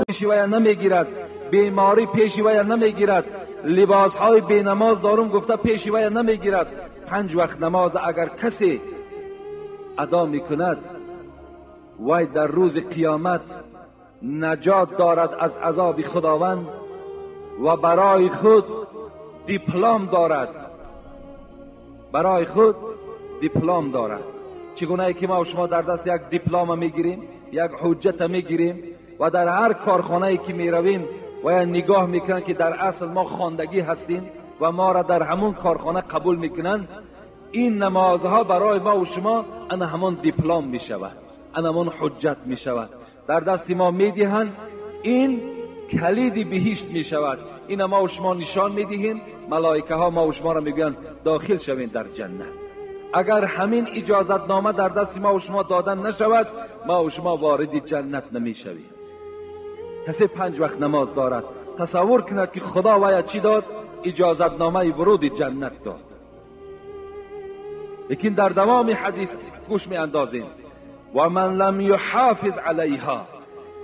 Пеши вая намегирад, беморӣ пеши вая намегирад, либосҳои бенамоз дорум гуфта пеши вая намегирад. 5 вақт намоз агар касе адо мекунад, вай дар рӯзи қиёмат наҷот дорад аз азоби худованд ва барои худ диплом дорад. Барои худ диплом дорад. Чигунае ки мо шумо дар даст як диплома мегирем, як ҳуҷҷата мегирем ва дар ҳар корхонае ки меравем ва я нигоҳ мекунанд ки дар асл мо хондагӣ ҳастем ва моро дар ҳамон корхона қабул мекунанд, ин намозҳо барои мо ва шумо ана ҳамон диплом мешавад, ана ҳамон ҳуҷҷат мешавад. Дар дасти мо медиҳанд, ин калиди биҳишт мешавад. Ина мо ва шумо нишон медиҳем, малоикаҳо мо ва шуморо мегӯянд дохил шавед дар ҷаннат. Агар ҳамин иҷозатнома дар дасти мо ва шумо додан нашавад, мо ва шумо вориди ҷаннат намешавем. Касе 5 вақт намоз дорад, тасаввур кунад ки худо вая чӣ дод? Иҷозатномаи вуруди ҷаннат дод. Лекин дар давоми ҳадис гӯш меандозем: ва ман лам юҳофиз алайҳо,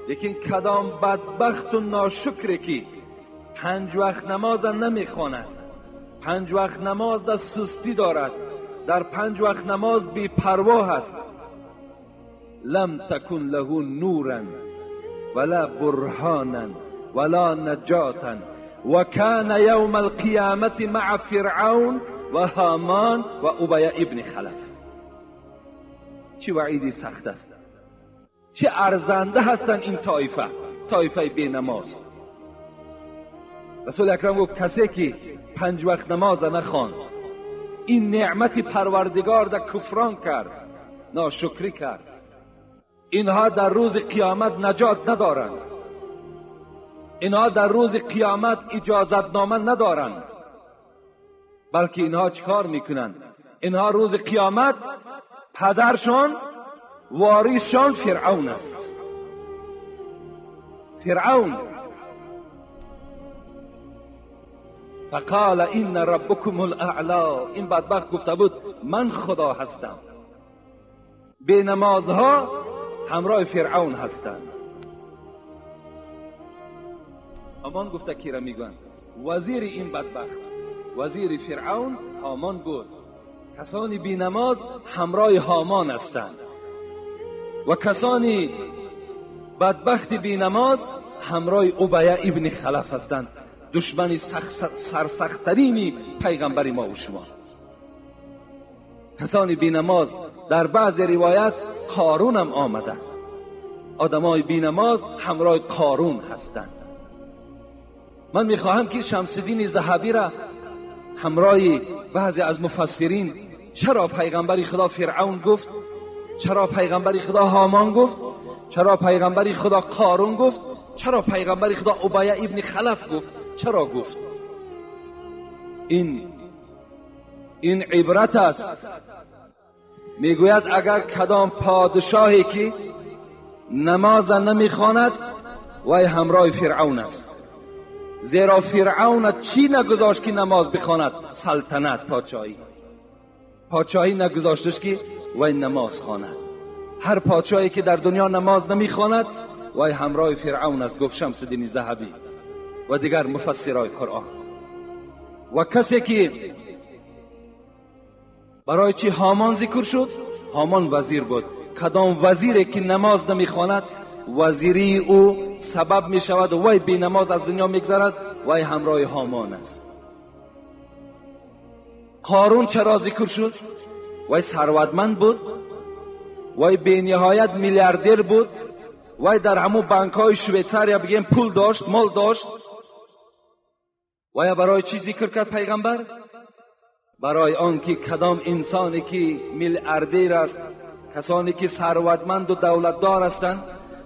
лекин кадом бадбахту ношукре ки 5 вақт намоза намехонад, 5 вақт намоз дар сустӣ дорад, дар 5 вақт намоз бепарво ҳаст, лам такун лаҳу нуран вала бурҳонан вала наҷотан ва кана явма алқиёмати маа фиръавн ва ҳомон ва убая ибни халаф. Чӣ ваъиди сахт аст, чӣ арзанда ҳастанд ин тоифа, тоифаи бенамоз. Расули акрам гуфт касе ки 5 вақт намоза нахонд, ин неъмати парвардигор дар куфрон кард, ношукрӣ кард, инҳо дар рӯзи қиёмат наҷот надоранд, инҳо дар рӯзи қиёмат иҷозатнома надоранд, балки инҳо чӣ кор мекунанд? Инҳо рӯзи қиёмат падаршон, ворисшон фиръавн аст. Фиръавн фақала инна раббукум алаъло, ин бадбахт гуфта буд ман худо ҳастам. Бенамозҳо ҳамроҳи фиръавн ҳастанд. ҳомон гуфта кира мегӯянд? Вазири ин бадбахт, вазири фиръавн ҳомон буд. Касони бенамоз ҳамроҳи ҳомон ҳастанд ва касони бадбахти бенамоз ҳамроҳи убая ибни халаф ҳастанд, душмани сарсахттарини пайғамбари мо ва шумо. Касони бенамоз дар баъзе ривоят қорунам омадааст. Одамои бенамоз ҳамроҳи қорун ҳастанд. Ман мехоҳам ки Шамсиддини Заҳабиро ҳамроҳи баъзе аз муфассирин чаро пайғамбари худо фиръавн гуфт, чаро пайғамбари худо ҳомон гуфт, чаро пайғамбари худо қорун гуфт, чаро пайғамбари худо убая ибни халаф гуфт, чаро гуфт? Ин ибрат аст. Мегӯяд агар кадом подшоҳе ки намоза намехонад, вай ҳамроҳи фиръавн аст. Зеро фиръавна чӣ нагузошт ки намоз бихонад? Салтанат, подшоҳӣ. Подшоҳӣ нагузошташ ки вай намоз хонад. Ҳар подшоҳе ки дар дунё намоз намехонад, вай ҳамроҳи фиръавн аст, гуфт Шамсиддини Заҳабӣ ва дигар муфассирои Қуръон. Ва касе ки барои чӣ ҳомон зикр шуд? Ҳомон вазир буд. Кадом вазире ки намоз намехонад, вазирии ӯ сабаб мешавад вай бенамоз аз дунё мегзарад, вай ҳамроҳи ҳомон аст. Қорун чаро зикр шуд? Вай сарватманд буд, вай бениҳоят миллиардер буд, вай дар ҳамон банкҳои Швейтсария бигем пул дошт, мол дошт. Вая барои чӣ зикр кард пайғамбар? Барои он ки кадом инсоне ки миллиардер аст, касоне ки сарватманду давлатдор ҳастанд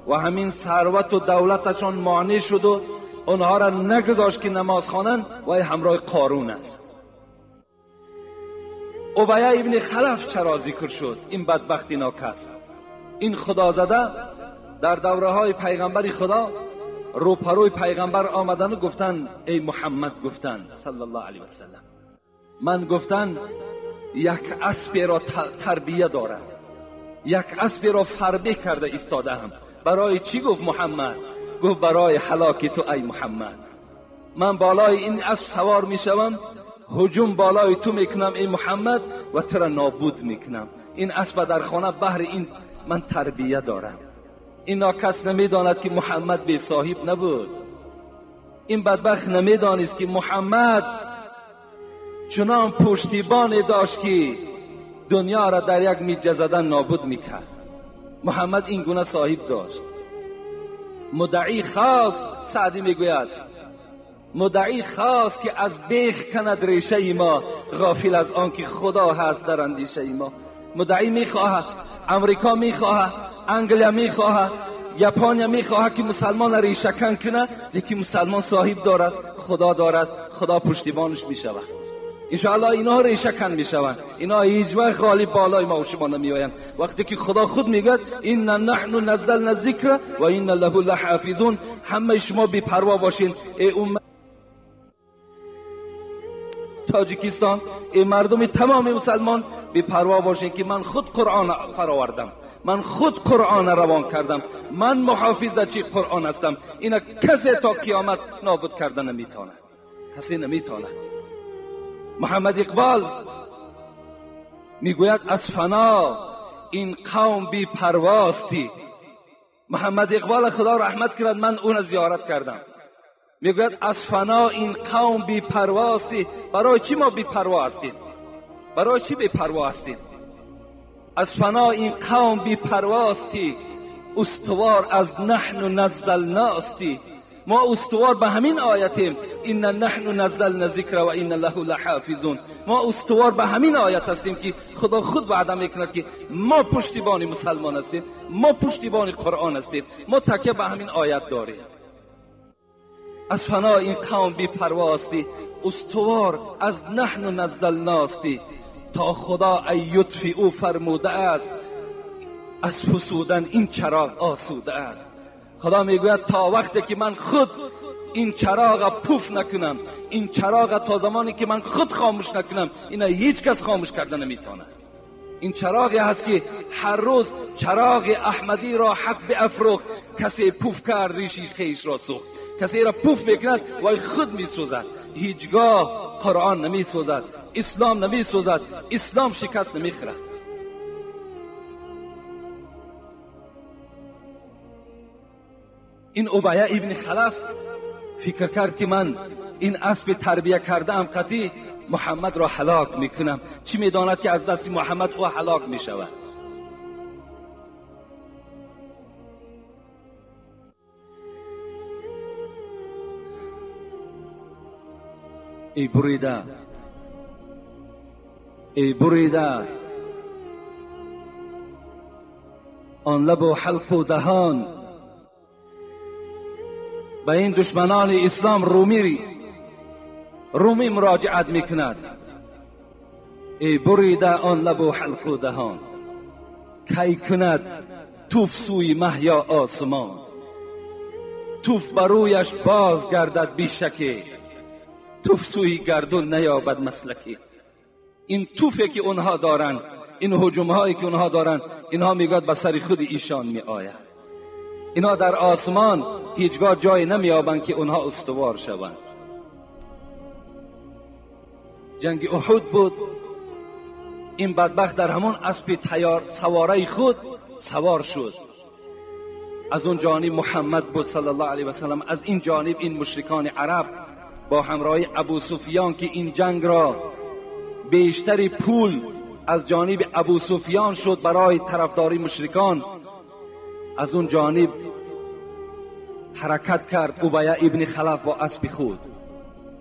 ва ҳамин сарвату давлаташон монеъ шуду онҳоро нагузошт ки намоз хонанд, вай ҳамроҳи қорун аст. Убая ибни Халаф чаро зикр шуд? Ин бадбахти нокас, ин худозада дар давраҳои пайғамбари худо рӯпарӯи пайғамбар омадану гуфтанд: эй Муҳаммад, гуфтанд саллаллоҳу алайҳи васаллам, ман гуфтанд як асперо тарбия дорам, یک اسبی را فربه کرده ایستادم. برای چی؟ گفت محمد. گفت برای هلاک تو ای محمد. من بالای این اسب سوار میشوم، هجوم بالای تو میکنم ای محمد و تو را نابود میکنم. این اسب در خانه بهر این من تربیه دارم. این کس نمیداند که محمد بی صاحب نبود. این بدبخت نمیدانست که محمد چنان پشتیبانی داشت که دنیا را در یک میجه زدن نابود میکرد. محمد این گونه صاحب داشت. مدعی خواست، سعدی میگوید مدعی خواست که از بیخ کند ریشه ما، غافل از آن که خدا هست در اندیشه ما. مدعی میخواهد، امریکا میخواهد، انگلیا میخواهد، یاپانیا میخواهد که مسلمان ریشه کن کنه، یکی مسلمان صاحب دارد، خدا دارد، خدا پشتیبانش میشود. انشاءالله اینا ریشه کن میشوند، اینا هیچ وقت غالب بالای ما و شما نمیآیند. وقتی که خدا خود میگوید ان نحن نزلنا الذکر و ان له لحافظون، همه شما بی پروا باشین ای امت تاجیکستان، ای مردم تمام مسلمان بی پروا باشین که من خود قرآن فراوردم، من خود قرآن روان کردم، من محافظت قرآن هستم. اینا کسی تا قیامت نابود کرده نمیتونه، کسی نمیتونه. محمد اقبال میگوید از فنا این قوم بی پرواستی. محمد اقبال خدا رحمت کرد، من اون زیارت کردم. میگوید از فنا این قوم بی پرواستی. برای چی ما بی پروا هستیم؟ برای چی بی پروا هستیم؟ از فنا این قوم بی پرواستی، استوار از نحن نزلناستی. ما استوار به همین آیتیم، ان نحن نزلنا الذکر و ان له لحافظون. ما استوار به همین آیت هستیم که خدا خود وعده میکند که ما پشتیبان مسلمان هستیم، ما پشتیبان قرآن هستیم، ما تکیه به همین آیت داریم. از فنا این قوم بی پرواستی، استوار از نحن نزلناستی. تا خدا ای یطفی او فرموده است، از فسودن این چراغ آسوده است. خدا میگوید تا وقتی که من خود این چراغ پوف نکنم، این چراغ تا زمانی که من خود خاموش نکنم، اینا هیچ کس خاموش کرده نمیتونه. این چراغی هست که هر روز چراغ احمدی را حق بافروخت، کسی پوف کرد ریشی خیش را سوخت. کسی را پوف میکند وای خود میسوزد. هیچگاه قرآن نمیسوزد، اسلام نمیسوزد، اسلام شکست نمیخورد. این ابیه ابن خلف فکر کرد که من این اسب تربیه کرده ام قطعی محمد را هلاک میکنم. چی میداند که از دست محمد او هلاک میشود؟ ای بریده، ای بریده آن لب و حلق و دهان، به این دشمنان اسلام رومی مراجعت میکند. ای بریده آن لب و حلق و دهان، کی کند توف سوی مه یا آسمان. توف برویش باز گردد بی شکی، توف سوی گردون نیابد مسلکی. این توفی که اونها دارند، این هجوم هایی که اونها دارند، اینها میگوید به سر خود ایشان می آید. اینا در آسمان هیچگاه جای نمیابند که اونها استوار شوند. جنگ احد بود، این بدبخت در همون اسب تیار سواره خود سوار شد. از اون جانب محمد بود صلی الله علیه و سلم، از این جانب این مشرکان عرب با همراهی ابو سفیان که این جنگ را بیشتری پول از جانب ابو سفیان شد برای طرفداری مشرکان، از اون جانب حرکت کرد ابیه ابن خلف با اسب خود.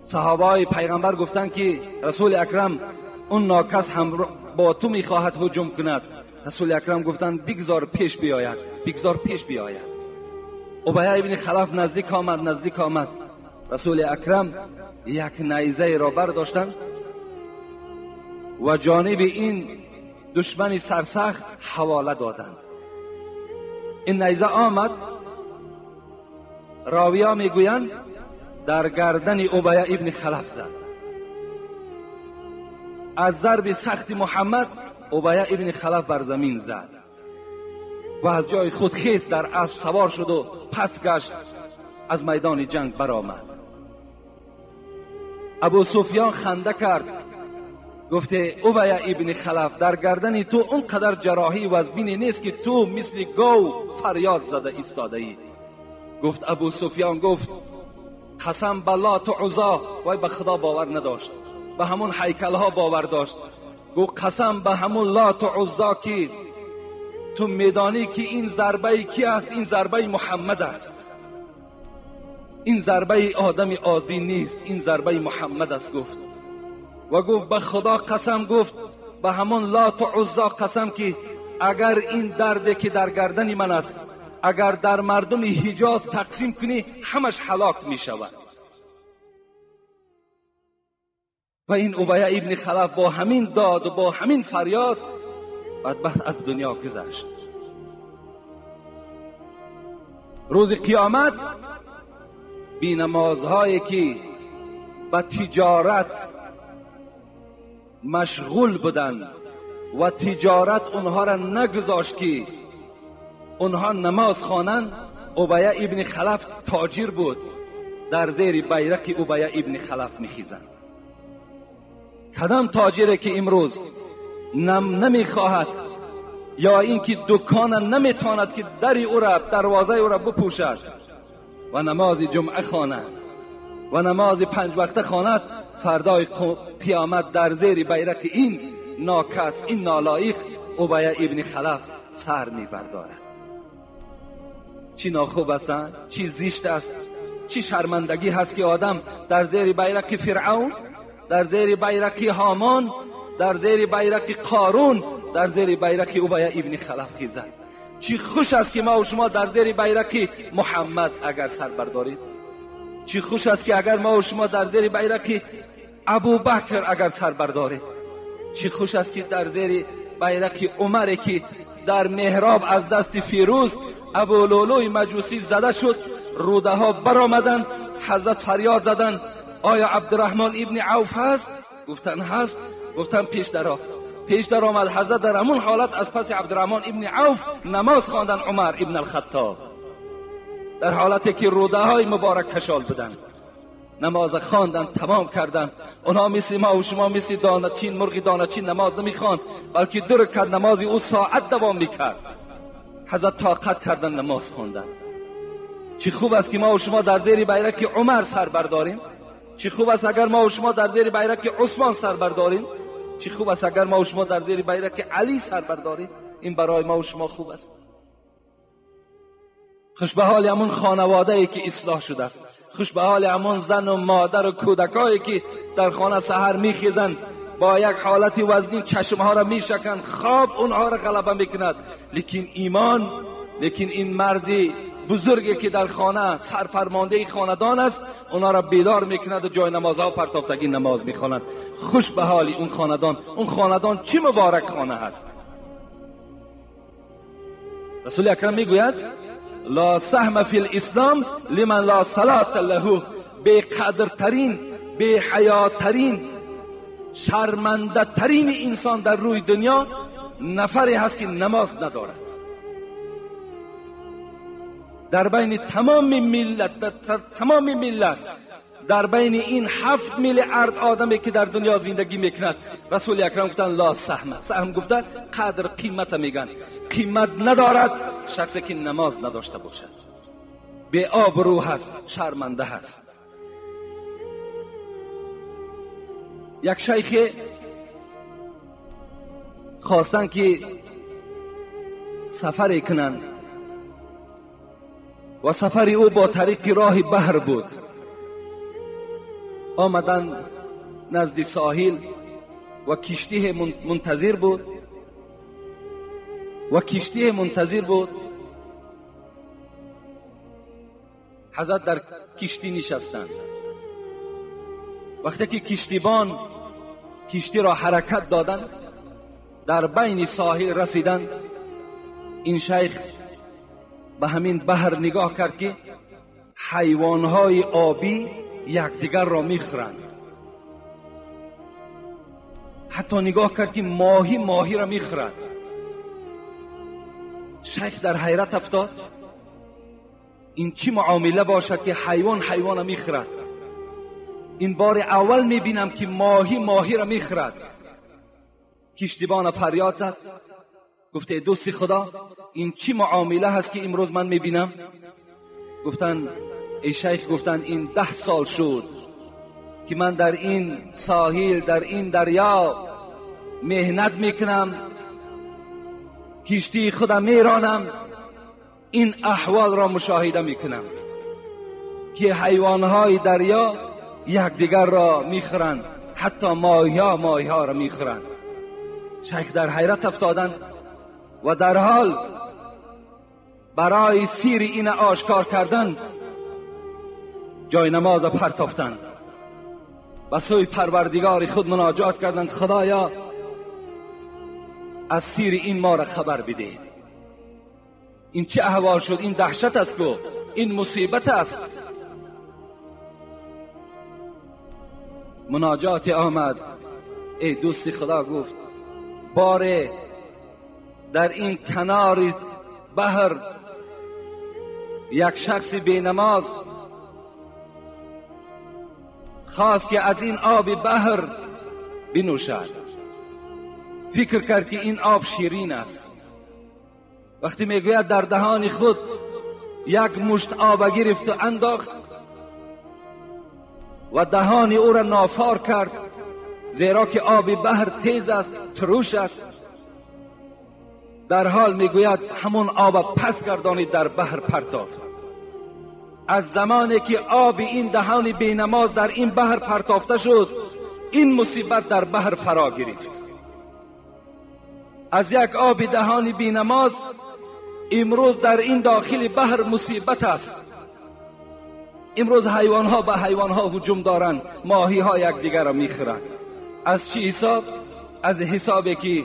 صحابه پیغمبر گفتند که رسول اکرم اون ناکس هم با تو میخواهد هجوم کند. رسول اکرم گفتند بگذار پیش بیاید، بگذار پیش بیاید. ابیه ابن خلف نزدیک آمد، نزدیک آمد. رسول اکرم یک نیزه را برداشتند و جانب این دشمن سرسخت حواله دادند. این نیزه آمد، راویا میگویند در گردن ابیه ابن خلف زد. از ضرب سخت محمد ابیه ابن خلف بر زمین زد. و از جای خود خیست در اسب سوار شد و پس گشت، از میدان جنگ برآمد. ابو سفیان خنده کرد، گفته ابی ابن خلف، در گردن تو اونقدر جراحی وزبینی نیست که تو مثل گاو فریاد زده ایستاده ای. گفت ابو سفیان، گفت قسم به لات و عزا، وای به خدا باور نداشت، به همون هیکل ها باور داشت. گفت قسم به همون لات و عزا که تو میدانی که این ضربه کی است؟ این ضربه محمد است، این ضربه آدم عادی نیست، این ضربه محمد است. گفت و گفت به خدا قسم، گفت به همون لات و عزا قسم که اگر این درد که در گردن من است اگر در مردم حجاز تقسیم کنی همش هلاک می شود. و این ابی ابن خلف با همین داد و با همین فریاد بدبخت از دنیا گذشت. روز قیامت بی نمازهایی که به تجارت مشغول بودند و تجارت اونها را نگذاشت که اونها نماز خوانند، ابی ابن خلف تاجر بود، در زیر بیرق ابی ابن خلف میخیزند. کدام تاجری که امروز نمیخواهد یا اینکه دکان نمیتواند که در او را، دروازه او را بپوشد و نماز جمعه خواند و نماز پنج وقته خواند، فردای قیامت در زیر بیرق این ناکس، این نالایق ابی ابن خلف سر میبردارد. چی ناخوب است، چی زشت است، چی شرمندگی هست که آدم در زیر بیرق فرعون، در زیر بیرق هامان، در زیر بیرق قارون، در زیر بیرق ابی ابن خلف خیزد. چی خوش است که ما و شما در زیر بیرق محمد اگر سر برداریم. چی خوش است که اگر ما و شما در زیر بیرق ابوبکر اگر سر برداریم. چی خوش است که در زیر بیرق عمر که در محراب از دست فیروز ابولولوی مجوسی زده شد، روده ها برآمدند، حضرت فریاد زدند آیا عبدالرحمن ابن عوف هست؟ گفتن هست. گفتن پیش درآ. پیش در آمد. حضرت در همون حالت از پس عبدالرحمن ابن عوف نماز خواندن عمر ابن الخطاب، در حالتی که روده های مبارک کشال بودند. نماز خواندن تمام کردن. اونها مثل ما و شما مثل دانه‌چین، مرغ دانه‌چین نماز نمیخواند، بلکه دو رکعت نماز او ساعت دوام میکرد. حضرت طاقت کردن نماز خواندن. چی خوب است که ما و شما در زیر بیرق عمر سر برداریم. چی خوب است اگر ما و شما در زیر بیرق عثمان سر برداریم. چی خوب است اگر ما و شما در زیر بیرق علی سر برداریم. این برای ما و شما خوب است. خوش به حال همون خانواده ای که اصلاح شده است. خوش به حال همون زن و مادر و کودکایی که در خانه سحر میخیزند، با یک حالت وزنین چشمها را میشکند، خواب اونها را غلبه میکند، لیکن ایمان، لیکن این مردی بزرگی که در خانه سرفرمانده خاندان است، اونها را بیدار میکند و جای نمازها پرتافتگی نماز میخوانند. خوش به حال اون خاندان. اون خاندان چی مبارک خانه هست. رسول اکرم میگوید لا سهم فی الاسلام لمن لا صلاة له. بی قدرترین، بی حیاترین، شرمنده ترین انسان در روی دنیا نفری هست که نماز ندارد. در بین تمام ملت، در تمام ملت، در بین این 7 میلیارد آدمی که در دنیا زندگی میکند، رسول اکرم گفتن لا سهم. سهم گفتن قدر، قیمت میگن. قیمت ندارد شخصی که نماز نداشته باشد، بی آبرو هست، شرمنده هست. یک شیخ خواستن که سفری کنند و سفر او با طریق راه بحر بود. آمدن نزد ساحل و کشتی منتظر بود و کشتی منتظر بود. حضرت در کشتی نشستند. وقتی که کشتیبان کشتی را حرکت دادند، در بین ساحل رسیدند، این شیخ به همین بحر نگاه کرد که حیوانهای آبی یکدیگر را میخورند. حتی نگاه کرد که ماهی ماهی را میخورد. شیخ در حیرت افتاد. این چی معامله باشد که حیوان حیوان میخورد؟ این بار اول میبینم که ماهی ماهی را میخورد. کشتیبان فریاد زد، گفته دوستی خدا، این چی معامله هست که امروز من میبینم؟ گفتن ای شیخ، گفتن این 10 سال شد که من در این ساحل، در این دریا مهنت میکنم، کشتی خودم میرانم، این احوال را مشاهده میکنم که حیوانهای دریا یکدیگر را میخورند، حتی ماهی‌ها ماهی‌ها را میخورند. شیخ در حیرت افتادند و در حال برای سیر این آشکار کردن جای نماز پرتافتند، و سوی پروردگار خود مناجات کردند، خدایا از سیر این ما را خبر بده. این چه احوال شد؟ این دهشت است که این مصیبت است. مناجات آمد. ای دوست خدا، گفت باره در این کنار بحر یک شخص بی نماز خواست که از این آب بحر بنوشد. فکر کرد که این آب شیرین است. وقتی میگوید در دهان خود یک مشت آب گرفت و انداخت و دهان او را نافار کرد، زیرا که آب بحر تیز است، تروش است. در حال میگوید همون آب پس گردانید در بحر پرتافت. از زمانی که آب این دهان بینماز در این بحر پرتافته شد، این مصیبت در بحر فرا گرفت. از یک آب دهان بینماز امروز در این داخل بحر مصیبت است. امروز حیوانها به حیوانها هجوم دارند، ماهی ها یکدیگر را میخورند. از چی حساب؟ از حسابی که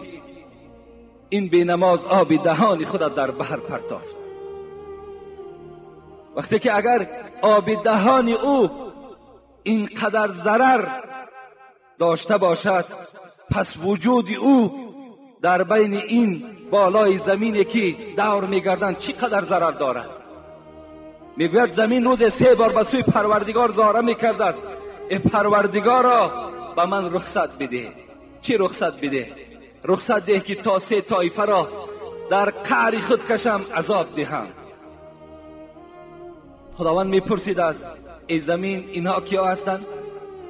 این بینماز آب دهان خود در بحر پرتافت. وقتی که اگر آب دهان او اینقدر ضرر داشته باشد، پس وجود او در بین این بالای زمینی که دور میگردند چی قدر ضرر دارد؟ میگوید زمین روز 3 بار به سوی پروردگار زاره میکرده است، ای پروردگارا به من رخصت بده. چی رخصت بده؟ رخصت ده که تا 3 طایفه را در قعر خود کشم، عذاب دهم. خداوند میپرسید است ای زمین اینها کیا هستند؟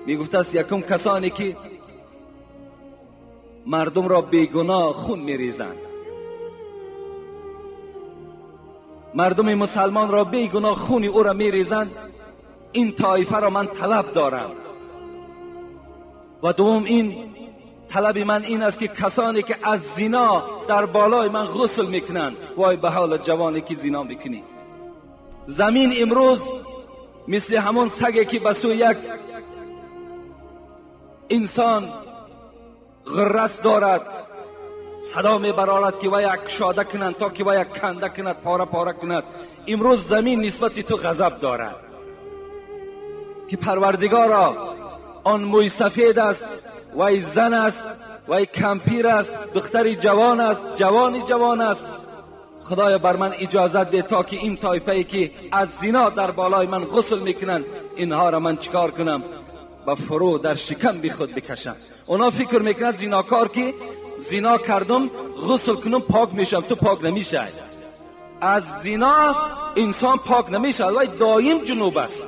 میگفت است یکم کسانی که مردم را بیگناه خون میریزند، مردم مسلمان را بیگناه خون او را میریزند، این طایفه را من طلب دارم. و دوم این طلب من این است که کسانی که از زنا در بالای من غسل میکنند، وای به حال جوانی که زنا میکنی. زمین امروز مثل همون سگی که به سوی یک انسان غرس دارد، صدا میبرارد که وی کشاده کنند تا که وی کنده کند، پاره پاره کند. امروز زمین نسبت تو غضب دارد که پروردگارا آن موی سفید است، وی زن است، وی کمپیر است، دختری جوان است، جوانی جوان است. خدایا بر من اجازت ده تا که این طایفه ای که از زنا در بالای من غسل میکنند، اینها را من چیکار کنم؟ و فرو در شکم بی خود بکشم. اونا فکر میکنند زیناکار که زینا کردم غسل کنم پاک میشم. تو پاک نمیشه. از زینا انسان پاک نمیشه، ولی دایم جنوب است.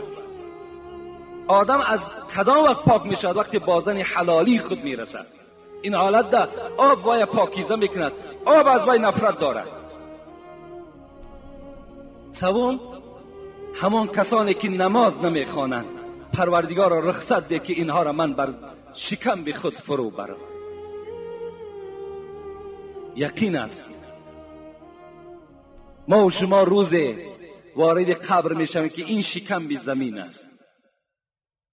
آدم از کدام وقت پاک میشد؟ وقتی با زن حلالی خود میرسد. این حالت ده آب وای پاکیزه میکند، آب از وای نفرت دارد. سوم همان کسانی که نماز نمیخوانند، پروردگار را رخصت ده که اینها را من بر شکم به خود فرو برم. یقین است ما و شما روز وارد قبر میشویم که این شکم به زمین است.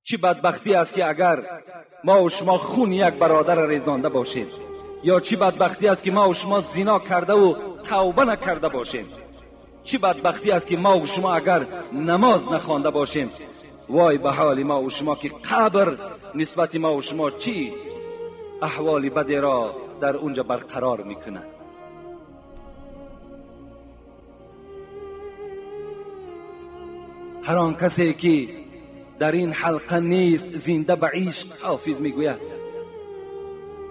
چی بدبختی است که اگر ما و شما خون یک برادر ریزانده باشیم، یا چی بدبختی است که ما و شما زنا کرده و توبه نکرده باشیم. چی بدبختی است که ما و شما اگر نماز نخوانده باشیم. وای به حال ما و شما که قبر نسبت ما و شما چی احوال بدی را در اونجا برقرار میکنه. هر آن کسی که در این حلقه نیست زنده به عشق، حافظ میگوید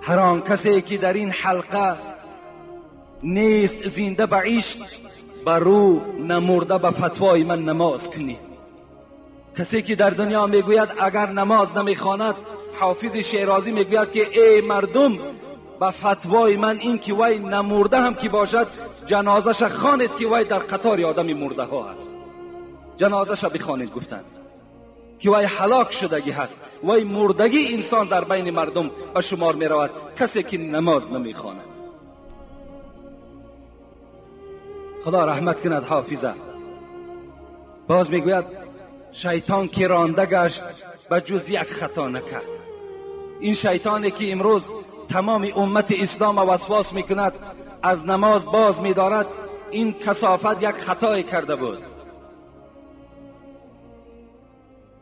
هر آن کسی که در این حلقه نیست زنده به عشق، بر او نمرده به فتوای من نماز کنید. کسی که در دنیا میگوید اگر نماز نمیخواند، حافظ شیرازی میگوید که ای مردم به فتوای من این که وی نمرده هم که باشد جنازش خوانید که وی در قطار آدم مرده ها است. جنازش بخوانید گفتند که وی هلاک شدگی هست، وی مردگی انسان در بین مردم به شمار می رود کسی که نماز نمیخواند. خدا رحمت کند حافظه. باز میگوید شیطان که رانده گشت به جز یک خطا نکرد. این شیطانی که امروز تمام امت اسلام وسواس میکند، از نماز باز میدارد، این کثافت یک خطای کرده بود.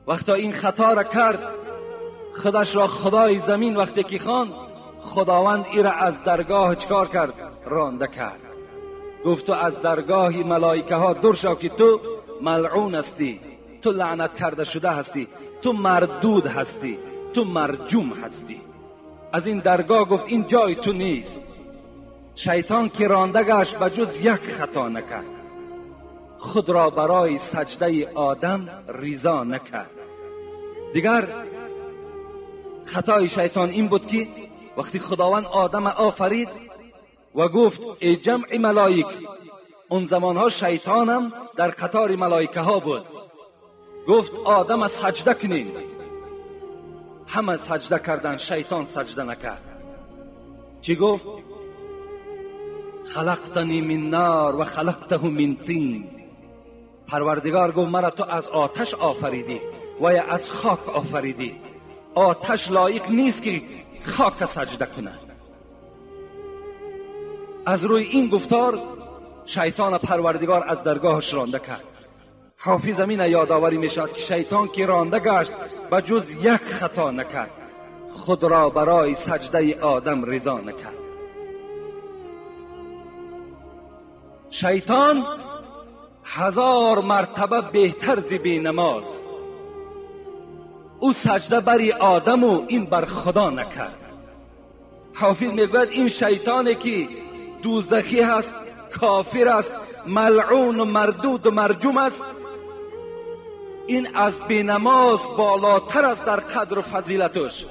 وقتا این خطا را کرد، خودش را خدای زمین وقتی که خواند، خداوند ای را از درگاه چکار کرد؟ رانده کرد. گفت تو از درگاه ملائکه ها دور شو که تو ملعون هستی، تو لعنت کرده شده هستی، تو مردود هستی، تو مرجوم هستی. از این درگاه گفت این جای تو نیست. شیطان که رانده گشت به جز یک خطا نکرد، خود را برای سجده آدم ریزا نکرد. دیگر خطای شیطان این بود که وقتی خداوند آدم آفرید و گفت ای جمع ملائک، اون زمانها شیطانم در قطار ملائکه ها بود، گفت آدم سجده کنین. همه سجده کردن، شیطان سجده نکرد. چی گفت؟ خلقتنی من نار و خلقته من طین. پروردگار گفت مرا تو از آتش آفریدی و یا از خاک آفریدی. آتش لایق نیست که خاک سجده کند. از روی این گفتار شیطان پروردگار از درگاهش رانده کرد. حافظ امین یادآوری می شود که شیطان که رانده گشت به جز یک خطا نکرد، خود را برای سجده آدم رضا نکرد. شیطان 1000 مرتبه بهتر ز بی نماز. او سجده بری آدم و این بر خدا نکرد. حافظ میگوید این شیطانی که دوزخی هست، کافر است، ملعون و مردود و مرجوم است، این از بینماز بالاتر است در قدر و فضیلتش،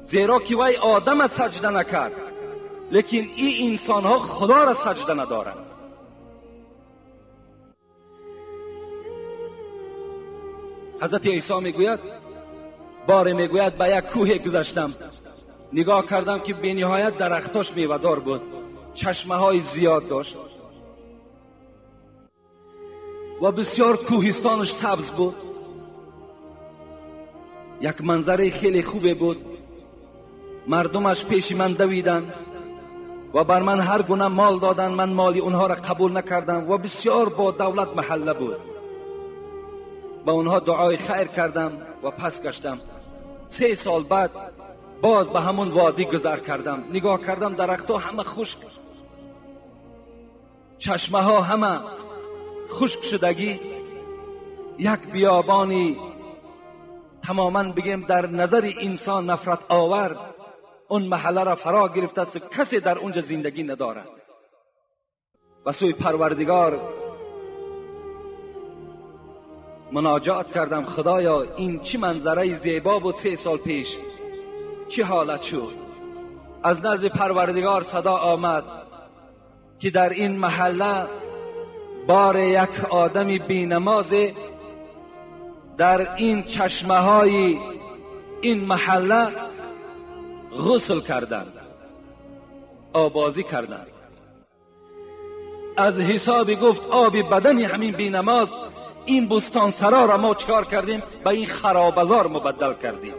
زیرا که وی آدم سجده نکرد، لیکن این انسان ها خدا را سجده ندارند. حضرت عیسی میگوید، باره میگوید به یک کوه گذشتم، نگاه کردم که به نهایت درختاش میوه‌دار بود، چشمه های زیاد داشت و بسیار کوهستانش سبز بود، یک منظره خیلی خوبه بود. مردمش پیش من دویدن و بر من هر گونه مال دادن، من مالی اونها را قبول نکردم و بسیار با دولت محله بود. با اونها دعای خیر کردم و پس گشتم. 3 سال بعد باز به همون وادی گذر کردم، نگاه کردم درختها همه خشک، چشمه ها همه خشک شدگی، یک بیابانی تماما بگیم در نظر انسان نفرت آور اون محله را فرا گرفته است، کسی در اونجا زندگی نداره. و سوی پروردگار مناجات کردم، خدایا این چه منظره زیبا بود 3 سال پیش، چه حالت شد؟ از نزد پروردگار صدا آمد که در این محله بار یک آدم بی نماز در این چشمه های این محله غسل کردند، آبازی کردند. از حساب گفت آب بدن همین بی نماز این بستان سرا را ما چکار کردیم؟ به این خرابزار مبدل کردیم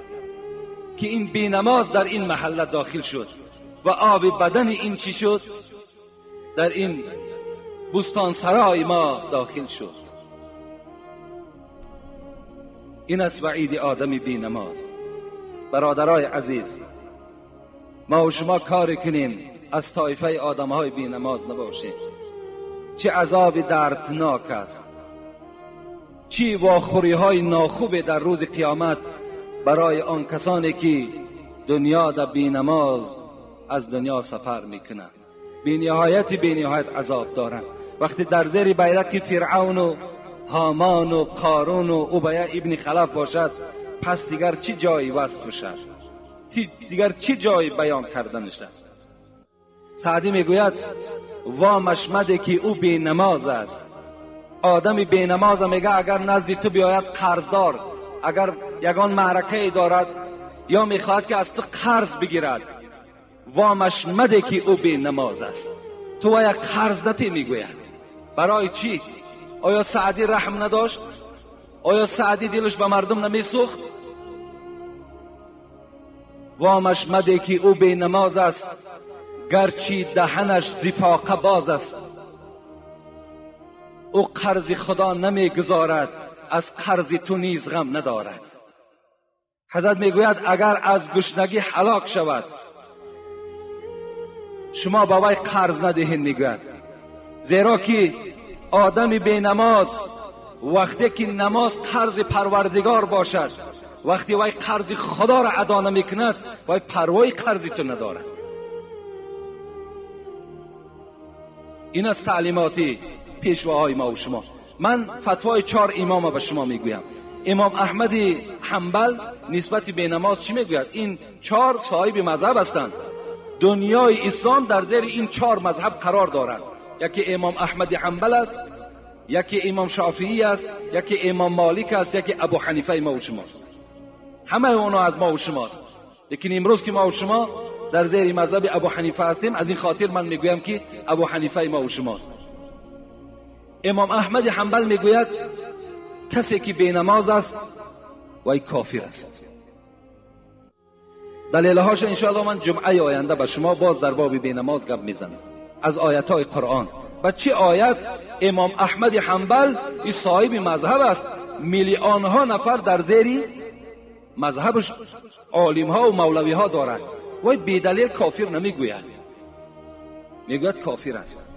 که این بی نماز در این محله داخل شد و آب بدن این چی شد؟ در این بستان سرای ما داخل شد. این است وعید آدم بی نماز. برادرای عزیز، ما و شما کار کنیم از طایفه آدم های بی نماز نباشیم. چه عذاب دردناک است، چی واخوری های ناخوب در روز قیامت برای آن کسانی که دنیا در بی نماز از دنیا سفر میکنند. بی نهایت عذاب دارند. وقتی در زیر بیرق فرعون و هامان و قارون و ابی ابن خلف باشد، پس دیگر چی جایی وصفش است؟ دیگر چی جایی بیان کردنش است؟ سعدی میگوید وامش مده که او بی نماز است. آدم بی نماز میگه اگر نزد تو بیاید قرضدار، اگر یگان معرکه دارد یا میخواهد که از تو قرض بگیرد، وامش مده که او بی نماز است. تو وای قرض نتی میگوید. برای چی؟ آیا سعدی رحم نداشت؟ آیا سعدی دلش به مردم نمیسوخت؟ وامش مده که او بی نماز است، گرچه دهنش زفاقه باز است. او قرض خدا نمیگذارد، از قرض تو نیز غم ندارد. حضرت میگوید اگر از گشنگی هلاک شود شما با وی قرض ندهید، میگوید، زیرا که آدم بی نماز وقتی که نماز قرض پروردگار باشد، وقتی وی قرض خدا را ادا نمیکند، وی پروای قرض تو ندارد. این از تعلیمات پیشواهای ما و شما. من فتوای 4 امام به شما میگویم. امام احمد حنبل نسبت به نماز چی میگوید؟ این 4 صاحب مذهب هستند. دنیای اسلام در زیر این 4 مذهب قرار دارد. یکی امام احمد حنبل است، یکی امام شافعی است، یکی امام مالک است، یکی ابو حنیفه ما و شماست. همه اونا از ما و شماست. لیکن امروز که ما و شما در زیر مذهب ابو حنیفه هستیم، از این خاطر من میگویم که ابو حنیفه ما و شماست. امام احمد حنبل میگوید کسی که بی نماز است وی کافر است. دلیلهاش انشاءالله من جمعه آینده به شما باز در باب بی نماز گپ میزنم از آیت های قرآن. و چه آیت؟ امام احمد حنبل این صاحب مذهب است، میلیون ها نفر در زیر مذهبش عالم ها و مولوی ها دارند. وی بی دلیل کافر نمیگوید، میگوید کافر است.